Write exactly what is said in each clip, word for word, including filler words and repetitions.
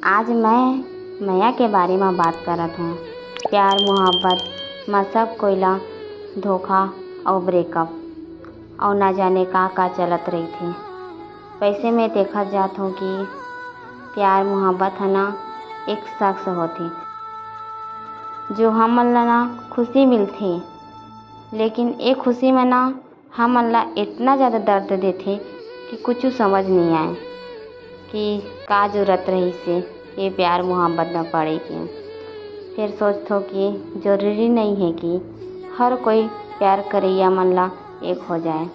आज मैं मया के बारे म बात करत हूँ। प्यार मुहब्बत म सब कोई ला धोखा अउ ब्रेकअप अउ ना जाने का का चलत रहिथे। वैसे मैं देखत जात हूँ कि प्यार मुहब्बत ह ना एक शख्स होथे, जो हमन ला ना खुशी मिलथे, लेकिन ए खुशी म ना हमन ला इतना ज़्यादा दर्द देथे कि कुछ समझ नहीं आए कि का जरूरत रहिसे ये प्यार मुहब्बत में पड़े के। फिर सोचथो कि जरूरी नहीं है कि हर कोई प्यार करैया मन ला एक हो जाए,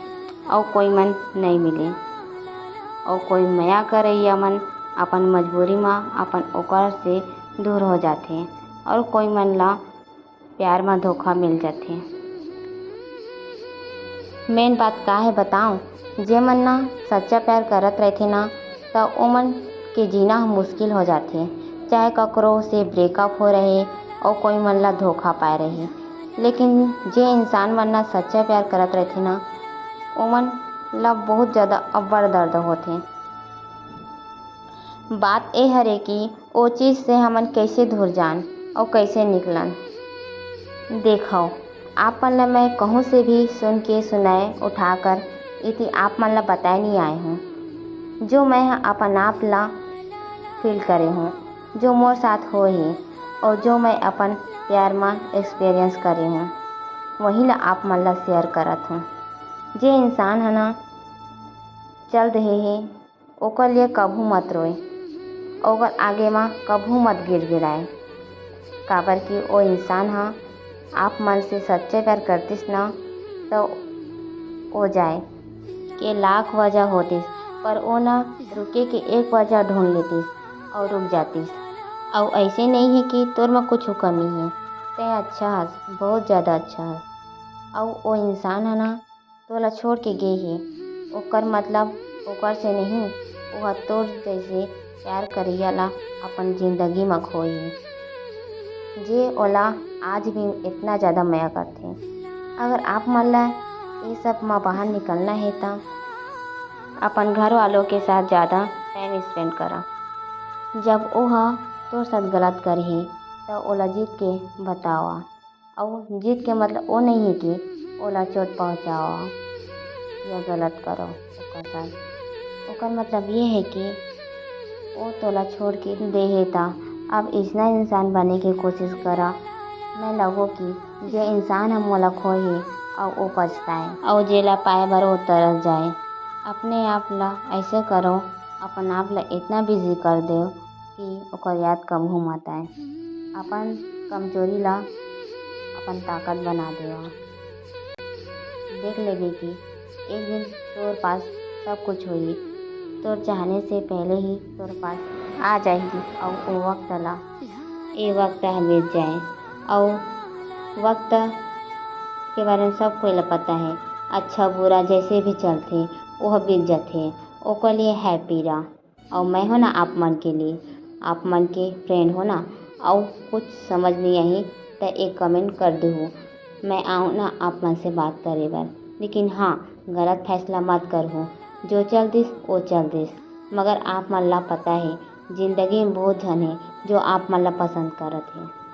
अउ कोई मन नहीं मिले, अउ कोई मया करैया मन अपन मजबूरी मा अपन ओकर से दूर हो जाथे, अउ कोई मन ला प्यार मा धोखा मिल जाथे। मेन बात का है बताओ, जे मन ना सच्चा प्यार करत रहिथे ना, त ओमन के जीना ह मुश्किल हो जाथे। चाहे ककरो से ब्रेकअप हो रहे अउ कोई मन ला धोखा पाए रहे, लेकिन जे इंसान मन ना सच्चा प्यार करत रहिथे ना, ओमन ला बहुत ज़्यादा अब्बड़ दर्द होथे। बात ए हरे कि ओ चीज से हमन कइसे दूर जान अउ कइसे निकलन। देखव, आप मन ला मैं कहूँ से भी सुन के सुनाए उठाकर इति आप मन ला बताए नहीं आए हूँ। जो मैं ह अपन आप ला फील करे हूँ, जो मोर साथ होए हे अउ जो मैं अपन प्यार मा एक्सपीरियंस करे हूँ, वही ला आप मन ला शेयर करत हूँ। जे इंसान ह ना चल देहे हे, ओकर लिए कभू मत रोए, ओकर आगे मा कभू मत गिड़गिड़ाए, काबर कि ओ इंसान ह आप मन से सच्चे प्यार करतिस न, त ओ जाए के लाख वजह होतिस, पर ओ न रुके के एक वजह ढूंढ लेतिस अउ रुक जातिस। अउ ऐसे नहीं है कि तोर मा कुछ कमी है, तैं अच्छा हस, बहुत ज़्यादा अच्छा हस। अउ ओ इंसान ह ना तोला छोड़ के गे हे, ओकर मतलब ओकर से नहीं, ओह तोर जैसे प्यार करइया ला अपन जिंदगी म खोए हे, जे ओला आज भी इतना ज़्यादा मया करथे। अगर आप मन ला ये सब म बाहर निकलना हे, त अपन घर वालों के साथ ज़्यादा टाइम स्पेंड करा। जब ओह तोर साथ गलत करही, त ओला जीत के बतावा। अउ जीत के मतलब ओ नहीं है कि ओला चोट पहुँचाओ या गलत करो ओकर साथ। ओकर मतलब ये है कि ओ तोला छोड़ के दे हे, त अब इसना इंसान बने के कोशिश करा। मैं लगो कि जे इंसान ह मोला खोए हे अउ ओ पछताए, अउ जेला पाए बर ओ तरस जाए। अपने आप ला ऐसे करो, अपन आप ला इतना बिजी कर देव कि ओकर याद कभू मत आए। अपन कमजोरी ला अपन ताकत बना देवा। देख लेबे कि एक दिन तोर पास सब कुछ होही, तोर चाहने से पहले ही तोर पास आ जाही, अउ ओ वक्त ला, ए वक्त ह बीत जाए, अउ वक्त के बारे में सब कोई ला पता है, अच्छा बुरा जैसे भी चलथे, ओह बीत जाथे, ओकर लिए हैप्पी रह। अउ मैं हो ना आप मन के लिए, आप मन के फ्रेंड हो ना, अउ कुछ समझ नहीं आही त एक कमेंट कर देहू, मैं आऊँ ना आप मन से बात करे बर। लेकिन हाँ, गलत फैसला मत करहू, जो चल दिस वो चल दिस, मगर आप मन ला पता है जिंदगी में बहुत झन है जो आप मन ला पसंद करत है।